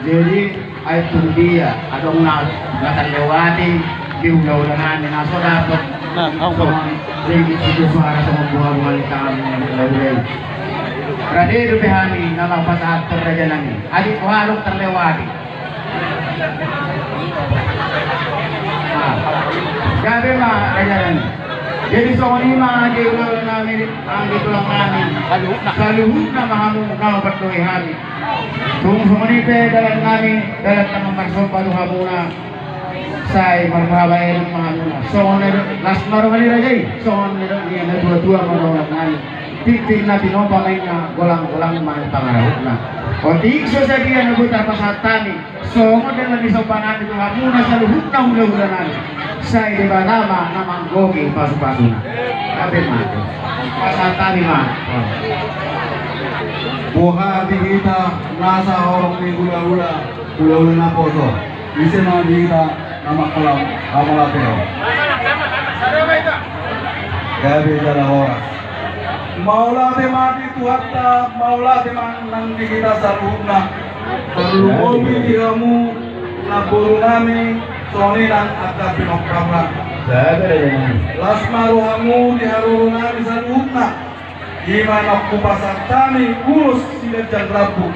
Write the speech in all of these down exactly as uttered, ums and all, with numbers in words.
Jadi, ai tung dia adong na, na tarlewati di hulahula nami na so dapot. Nah, au. Songon ringgit sitio suara songon bunga-bunga ni tangan hulahula i. Rade dope hami na laho pasahat tu raja nami. Adi, boha adong tarlewati? Nah, gabe ma raja nami. Jadi songon i ma anggi hulahula nami, anggi tulang nami. Saluhutna ma hamu na laho mandok hami. Tung songon i pe dalan nami, dalan na marsomba tu hamuna. Sai marhabaen ma hamuna. Songon na las ma roha ni raja i, songon na dok ni na tua-tua ma roha nami. Tingting na tinompa ma inna, golang-golang ma pangarahutna. Otik so sadia na boi tarpasahat hami. Songon dalan ni somba nami tu hamuna saluhutna hulahula nami. Sai Debata ma na manggohi pasu-pasuna. Gabe ma. Pasahat hami ma. Boha di hita nasa horong ni hulahula, hulahula naposo. Ise ma di hita na mangkola, na mauliate. Gabe jala horas. Mauliate ma di Tuhanta, mauliate ma nang di hita saluhutna. Tarlumobi di hamu namboru nami, songon i nang angka pinompar. Las ma rohamu di haroro nami saluhutna. I ma naung hupasahat hami ulos siganjang rambu.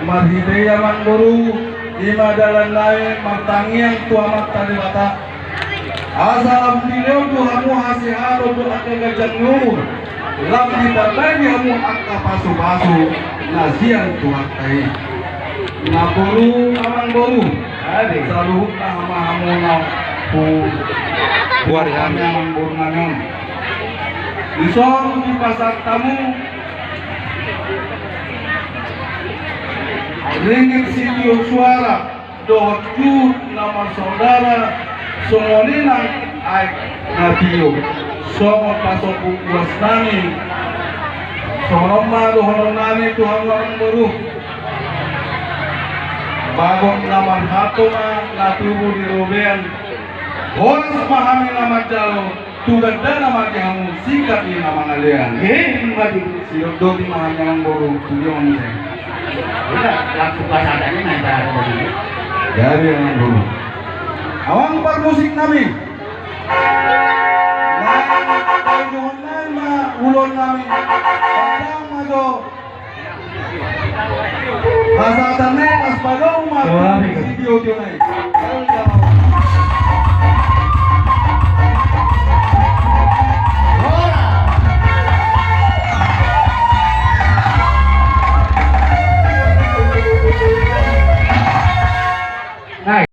Marhite i amangboru, i ma dalan nami martangiang tu Amanta Debata. Asa lam dilehon tu hamu hasehaton dohot hagajangan ni umur. Lam ditambai di hamu angka pasu-pasu na sian Tuhanta i. Namboru, amangboru. Ade. Saluhutna hamahamuna hu. Buari hami. Amangboru nami on. Dison dipasahat hamu ringgit sitio suara. Dohot juhut na marsaudara, songon i nang aek na tio, songon pasombu uas nami. Songon on ma dohonon nami tu hamu amangboru. Bagot na marhalto ma na tubu di robean. Horas ma hami na manjalo. Tu gandana ma di hamu singkat ni na mangalean. Eh, mati. Sidok doti ma hami amangboru, tu dia ma muse. Udah, langsung pasahat aja, nanti ada lagi. Jadi amangboru. Amang parmusik nami. Nah, ujungan nami ma, ulaon nami. Padang ma jo. Pasahaton nai, las padang ma. Wah, di tio-tio nai.